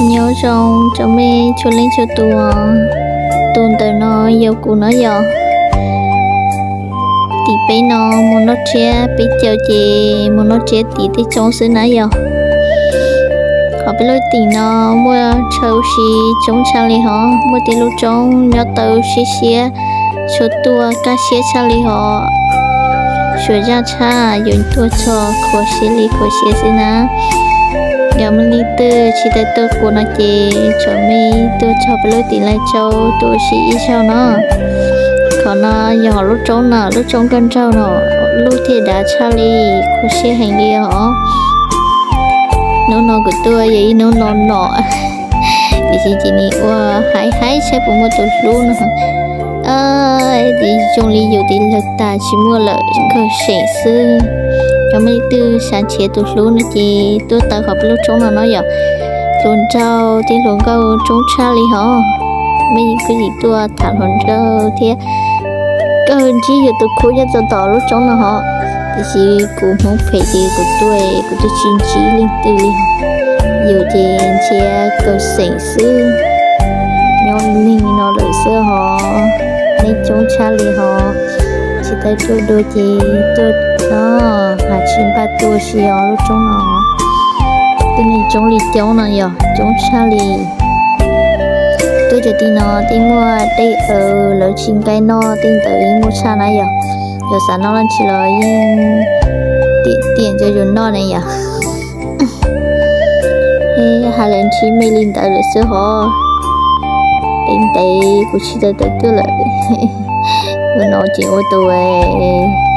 Nyob zoo rau mej txhua leej txhua tus, tus ntawm no yog kuv no yog tim peb no mus noj tsiab, peb caug ces mus noj tsiab tim tej roob xwb na yog. Qhov peb lub tim no muaj chaw ua si coob tshaj li hov, muaj tej lub roob nyob tau siab siab, tshuav tuaj kaj siab tshaj li hov. Suav zaj tshaj yuav tuaj txog khuav siab li khuav siab xwb na. Yog muaj leej twg tsis tau tuaj kuv no ces txhawm mej tuaj txog peb lub tim Lais Tsau tuaj ua si ib zaug no. Qhov no yog hov lub roob no, lub roob nkauj nraug no, lub thiaj dav tshaj li, khuav siab heev li os. Hnub no kuv tuaj yog ib hnub no no, tiam sis ces nim ua haib haib saib puas muaj tus hlub no. Ces zoo li yus tiv lawg tas tsis muaj lawm, kawg seem xwb. Yog muaj leej twg xav nrhiav tus hlub no ces tuaj tawm qhov peb lub roob no no yom. Hluas nraug thiab hluas nkauj coob tshaj li hov. Mej kuj yim tuaj tham hluas nraug thiab, kawg ntsib yus tus khub nyob txog tom lub roob no hov. Tiam sis kuv hmoov phem ces kuv tuaj kuv twb tsis ntsib leej twg li. Yus ces nrhiav kawg seem xwb. Nyob neeg no lawm xwb hov, neeg coob tshaj li hov. Tsis tau tuaj dua ces tuaj no, has tsis npaj tuaj si os lub roob no. Tuaj neeg coob li coob no yog coob tshaj li. Tuaj cov tim no tej muaj dej aws lawv tsis nqaij noj tej ntawd yeej muaj tshaj na yog. Yog xav noj leej twg los yeej tiam tiam nco yus noj ne yom. Hais lawv ntsib me li ntawd lawm xwb hov. Ntev ntev kuv tsis tau tawm tuaj lawm. Ua no ces ua tus